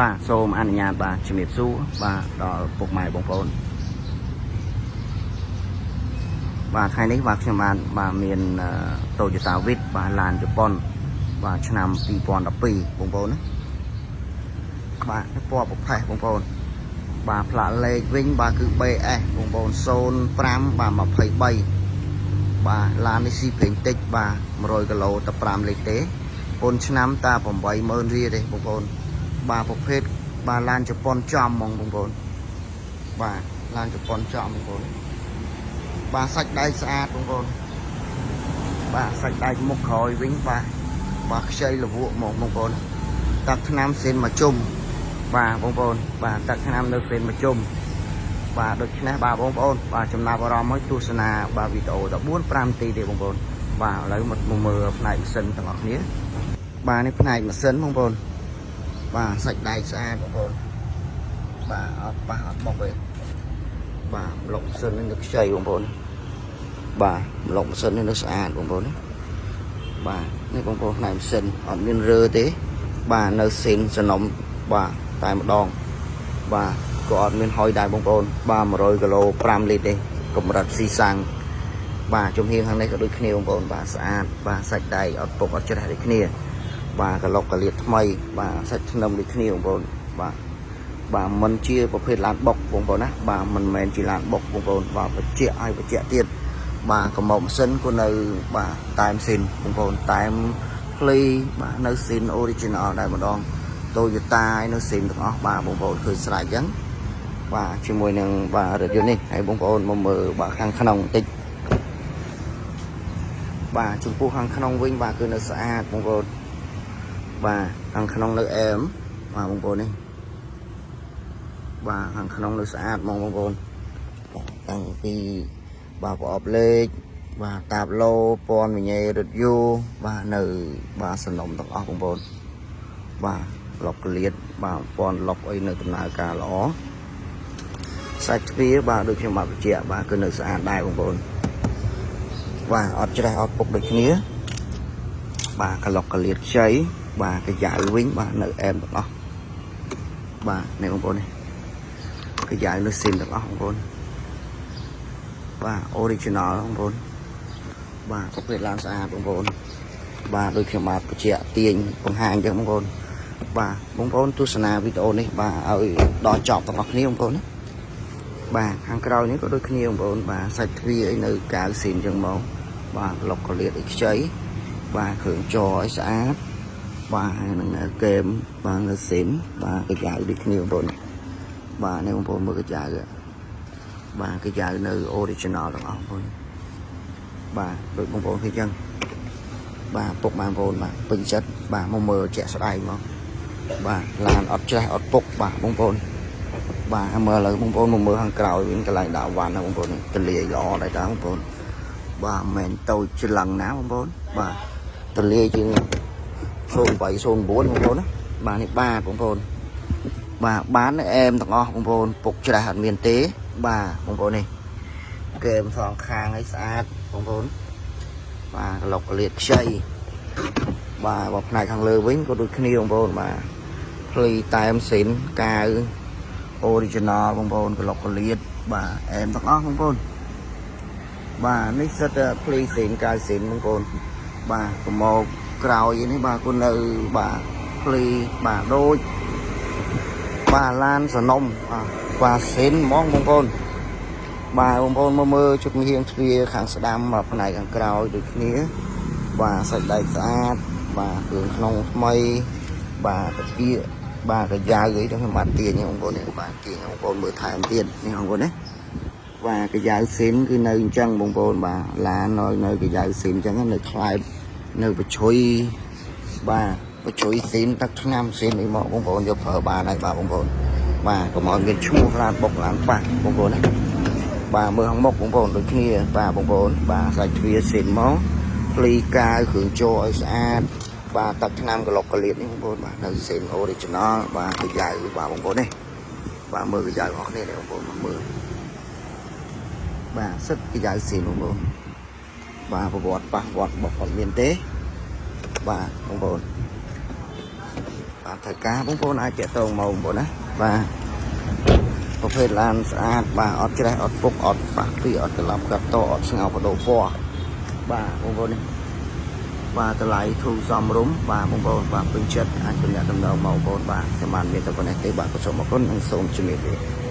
បាទសូមអនុញ្ញាតបាទជំរាបសួរបាទដល់ពុកម៉ែបងប្អូនបាទថ្ងៃនេះបាទខ្ញុំបានបាទមាន Toyota Vitz បាទឡានជប៉ុនបាទឆ្នាំ2012បងប្អូនណាបាទនេះពណ៌ប្រផេះបងប្អូនបាទផ្លាកលេខវិញបាទគឺ BS បងប្អូន05បាទ23បាទឡាននេះស៊ីប្រេងតិចបាទ100គីឡូតែ5លីត្រទេពន្ធឆ្នាំតា80000រៀលទេបងប្អូនបាទប្រភេទបាទឡានជប៉ុនចំហ្មងបងប្អូនបាទឡានជប៉ុនចំបងប្អូនបាទសាច់ដែកស្អាតបងប្អូនបាទសាច់ដែកមុខក្រោយវិញបាទបាទខ្ចីលវក់ហ្មងបងប្អូនទឹកថ្នាំសេនមកជុំបាទបងប្អូនបាទទឹកថ្នាំនៅសេនមកជុំបាទដូច្នេះបាទបងប្អូនបាទចំណាប់អារម្មណ៍ឲ្យទស្សនាបាទវីដេអូ14 5នាទីទេបងប្អូនបាទឥឡូវមកមើលផ្នែកម៉ាស៊ីនទាំងអស់គ្នាបាទនេះផ្នែកម៉ាស៊ីនបងប្អូនបាទសាច់ដែកស្អាតបងប្អូនបាទអត់ប៉ះអត់បុកទេបាទប្លុកម៉ាស៊ីននេះនៅខ្ចីបងប្អូនបាទប្លុកម៉ាស៊ីននេះនៅស្អាតបងប្អូនណាបាទនេះបងប្អូនផ្នែកម៉ាស៊ីនអត់មានរើទេបាទនៅស៊ីនសនំបាទតែម្ដងបាទក៏អត់មានហុយដែរបងប្អូនបាទ100គីឡូ5លីត្រទេកម្រិតស៊ីសាំងបាទជំហៀងខាងនេះក៏ដូចគ្នាបងប្អូនបាទស្អាតបាទសាច់ដែកអត់ពុកអត់ច្រេះដូចគ្នាបាទក្លុកកលៀតថ្មីបាទសាច់ធ្នឹមដូចគ្នាបងប្អូនបាទបាទមិនជាប្រភេទឡានបុកបងប្អូនណាបាទមិនមែនជាឡានបុកបងប្អូនបាទបញ្ជាក់ឲ្យបញ្ជាក់ទៀតបាទកម្មកម៉ាស៊ីនក៏នៅបាទតែមស៊ីនបងប្អូនតែមភ្លីបាទនៅស៊ីន original ដែរម្ដង Toyota នៅស៊ីនទាំងអស់បាទបងប្អូនឃើញស្រេចអញ្ចឹងបាទជាមួយនឹងបាទរថយន្តនេះហើយបងប្អូនមកមើលបាទខាងក្នុងបន្តិចបាទចំពោះខាងក្នុងវិញបាទគឺនៅស្អាតបងប្អូនបាទខាងក្នុងនៅអែមបាទបងប្អូននេះបាទខាងក្នុងនៅស្អាតហ្មងបងប្អូនបាទតាំងពីបាទប្រអប់លេខបាទតាបឡូពណ៌វិញ្ញារថយន្តបាទនៅបាទសនំទាំងអស់បងប្អូនបាទឡុកកលៀតបាទពណ៌ឡុកអីនៅដំណើរការល្អសាច់ទ្វារបាទដូចខ្ញុំបាទបញ្ជាក់បាទគឺនៅស្អាតដែរបងប្អូនបាទអត់ច្រេះអត់ពុកដូចគ្នាបាទក្លុកកលៀតខ្ចីបាទកាយ៉ៅវិញបាទនៅអែមទាំងអស់បាទនេះបងប្អូននេះកាយ៉ៅនៅស៊ីនទាំងអស់បងប្អូនបាទ original បងប្អូនបាទប្រភេទឡានស្អាតបងប្អូនបាទដូចខ្ញុំបាទបញ្ជាក់ទាញបង្ហាញអញ្ចឹងបងប្អូនបាទបងប្អូនទស្សនាវីដេអូនេះបាទឲ្យដល់ចប់ទាំងអស់គ្នាបងប្អូនណាបាទខាងក្រោយនេះក៏ដូចគ្នាបងប្អូនបាទសាច់ទ្វារអីនៅកៅស៊ីនអញ្ចឹងមកបាទឡុកកលៀតអីខ្ចីបាទគ្រឿងចឲ្យស្អាតបាទហើយនឹងកេមបាទនៅស៊ីនបាទកាយ៉ៅដូចគ្នាបងប្អូនបាទនេះបងប្អូនមើលកាយ៉ៅបាទកាយ៉ៅនៅ original ទាំងអស់បងប្អូនបាទដូចបងប្អូនឃើញអញ្ចឹងបាទពុកបងប្អូនបាទពេញចិត្តបាទមកមើលជាក់ស្ដែងមកបាទឡានអត់ច្រេះអត់ពុកបាទបងប្អូនបាទមើលឥឡូវបងប្អូនមកមើលខាងក្រោយវិញកន្លែងដាក់វ៉ាន់ណាបងប្អូនទលាយល្អដែរតាបងប្អូនបាទមិនមែនតូចច្រឡឹងណាបងប្អូនបាទទលាយជាង08 09បងប្អូនណាបាទនេះបាទបងប្អូនបាទបានអែមទាំងអស់បងប្អូនពុកច្រេះអត់មានទេបាទបងប្អូននេះគែមសងខាងឲ្យស្អាតបងប្អូនបាទក្លុកកលៀតខ្ចីបាទបើផ្នែកខាងលើវិញក៏ដូចគ្នាបងប្អូនបាទភ្លីតែមស៊ីនកាវ original បងប្អូនកលុកកលៀតបាទអែមទាំងអស់បងប្អូនបាទនេះសិតតែភ្លីស៊ីនកាវស៊ីនបងប្អូនបាទប្រមោកក្រោយនេះបាទគូនៅបាទភ្លីបាទដូចបាទឡានសនំបាទបាទស៊ីនហ្មងបងប្អូនបាទបងប្អូនមកមើលជុំហៀងទ្វារខាងស្ដាំបាទផ្នែកខាងក្រោយដូចគ្នាបាទសាច់ដែកស្អាតបាទគ្រឿងក្នុងថ្មីបាទតាគៀកបាទកាយ៉ាវអីទៅខ្ញុំបាទទាញបងប្អូននេះបាទទាញបងប្អូនមើលថែមទៀតនេះបងប្អូនណាបាទកាយ៉ាវស៊ីនគឺនៅអញ្ចឹងបងប្អូនបាទឡាននៅនៅកាយ៉ាវស៊ីនអញ្ចឹងនៅខ្លែបនៅបឈុយបាទបឈុយស៊ីនទឹកឆ្នាំស៊ីនអីមកបងប្អូនយកប្រើបានហើយបាទបងប្អូនបាទកុំឲ្យមានឈ្មោះឡានបុកឡានប៉ះបងប្អូនណាបាទមើលខាងមុខបងប្អូនដូចគ្នាបាទបងប្អូនបាទសាច់ទ្វារស៊ីនមកភ្លីកាវគ្រឿងចូលឲ្យស្អាតបាទទឹកឆ្នាំក្លុកកលៀតនេះបងប្អូនបាទនៅស៊ីន original បាទកាយ៉ៅបាទបងប្អូននេះបាទមើលកាយ៉ៅអស់គ្នានេះបងប្អូនមកមើលបាទសិតកាយ៉ៅស៊ីនបងប្អូនបាទប្រវត្តិប៉ះវត្តរបស់គាត់មានទេបាទបងប្អូន បាទត្រូវការបងប្អូនអាចតាក់ទងមកបងប្អូនណាបាទប្រភេទឡានស្អាតបាទអត់ច្រេះអត់ពុកអត់ប៉ះពីអត់ក្លាប់កាត់តអត់ស្ងោបដូរពណ៌បាទបងប្អូននេះបាទតម្លៃធូរសមរម្យបាទបងប្អូនបាទពេញចិត្តអាចទំនាក់ទំនងមកបងប្អូនបាទខ្ញុំបានមានតែប៉ុណ្ណេះទេបាទក៏សូមអរគុណនិងសូមជម្រាបលា។